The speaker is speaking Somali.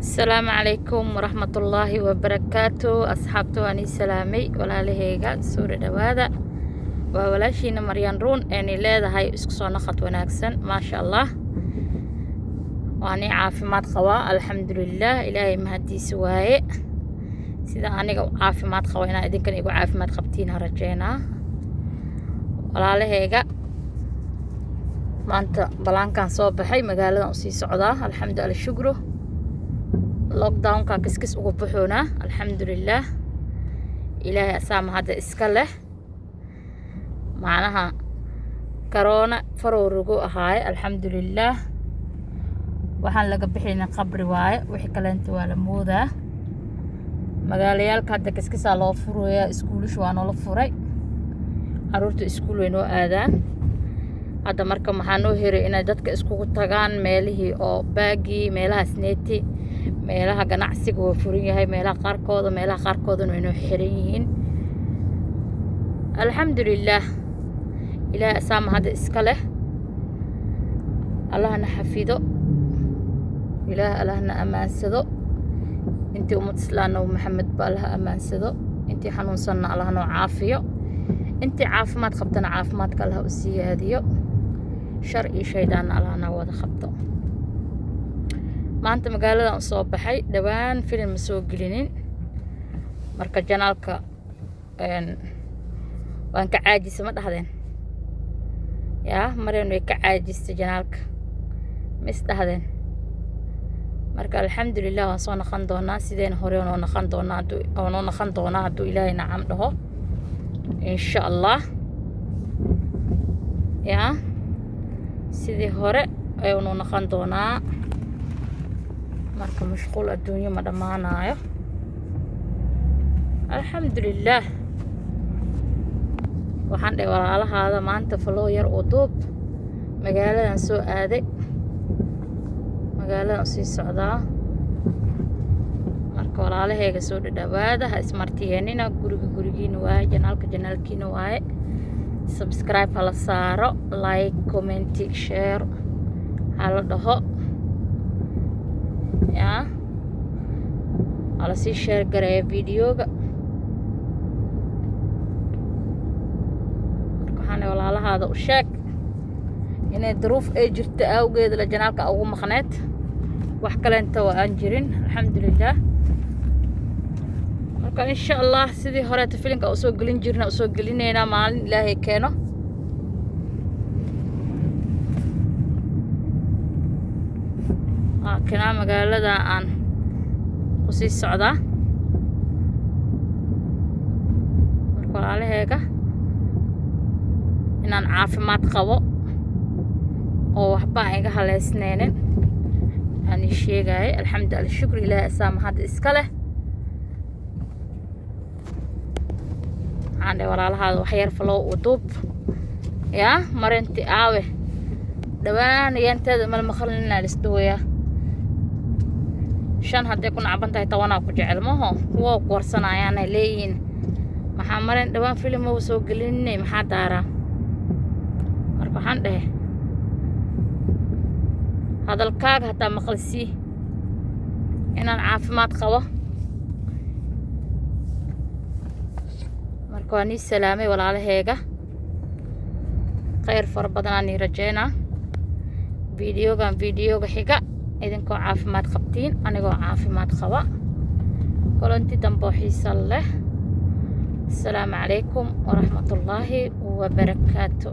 Asalaamu calaykum waraxmatullaahi wabarakaatu. Asxaabta, waan ii salaamay. Walaalaheyga, soo dhawaada. Waa walaashiina Maryan Ruun eenay leedahay isku soo naqad wanaagsan. Maasha Allah, waan ii caafimaad qabaa, alxamdulilaah. Ilaahay mahadiisa waaye. Sida aniga u caafimaad qabo inaa idinkan igu caafimaad qabtiin ha rajeynaa. Walaalaheyga, maanta balaankaan soo baxay, magaaladan usii socdaa. Alxamdu alshukru, lockdownka kiskis uga baxoonaa, alxamdulilaah. Ilaahay asaa mahadda iska leh. Macnaha karoona farowrigu ahaaye, alxamdulilaah. Waxaan laga bixayna qabri waaye, wixii kaleenta waa la moodaa. Magaalayaalka hadda kiskisaa loo furayaa, iskuulisha waa noola furay, caruurta iskuul way noo aadaan hadda. Marka maxaa noo heray? Inay dadka iskugu tagaan meelihii oo baagii, meelahaas neeti, meelaha ganacsiga waa furan yahay meelaha qaarkooda, meelaha qaarkoodana way noo xiran yihiin. Alxamdulilaah, ilaahay asaama hadda iska leh. Allahna xafido, ilaah allahna ammaansado. Intii ummad islaamna Maxamed ba allaha ammaansado. Intii xanuunsanna allah noo caafiyo, intii caafimaad qabtana caafimaadka allah u siyaadiyo, shar iyo shaydaanna allah na wada qabto. Maanta magaaladan u soo baxay. Dhowaan filim ma soo gelinin, marka channelka waan ka caajisa. Ma dhahdeen yaa Maryan way ka caajistay channelka, ma is dhahdeen? Marka alxamdulilah, waan soo noqon doonaa sideen hore noo noqon doonaa, oo noo noqon doonaa hadduu Ilaahay nacam dhaho, insha Allah. Yaa sidii hore ayuu noo noqon doonaa. Marka mashquul adduunyo ma dhammaanayo, alxamdulilaah. Waxaan dhahay walaalahaada maanta vlog yar oo duub. Magaaladan soo aaday, magaaladan usii socdaa. Marka walaalaheyga, soo dhadhawaada, ha ismartiyeenina. Guriga gurigiina waaye, channelka channelkiina waaye. Subscribe hala saaro, like, comment, share hala dhaho, yaa hala sii share gareeya videoga. Marka waxaan walaalahaada u sheeg inay duruuf ay jirto awgeed la channelka ugu maqneed, wax kaleenta waa aan jirin, alxamdulilah. Marka insha Allah, sidii horeeta filinka usoo gelin jirna usoo gelineynaa maalin Ilaahay keeno. Laakiinaa magaalada aan kusii socdaa. Marka walaalaheega, inaan caafimaad qabo oo waxba aan iga haleysneynin aan ii sheegayay. Alxamdu alshukr, Ilaahay asaa mahadda iska leh. Waxaan dhahay walaalahaada wax yar vlog u duub. Yaa marinti aawe, dhawaan yaanteeda mal maqalina lisdhawayaa. Shan hadday ku nacban tahay, tobanaa ku jecel maho. Kuwa ku warsanayaanay leeyihiin, maxaa marin dhawaan filimow soo gelinay, maxaa daaraa? Marka waxaan dhahay hadalkaaga hataa maqalsii inaan caafimaad qabo. Marka waa nii salaamay walaalaheega, khayr fara badanaa nii rajeynaa. Videogan videoga xiga idinkoo caafimaad qabtiin, anigoo caafimaad qaba, kulanti dambe oo xiisa leh. Asalaamu calaykum waraxmatullaahi wabarakaatu.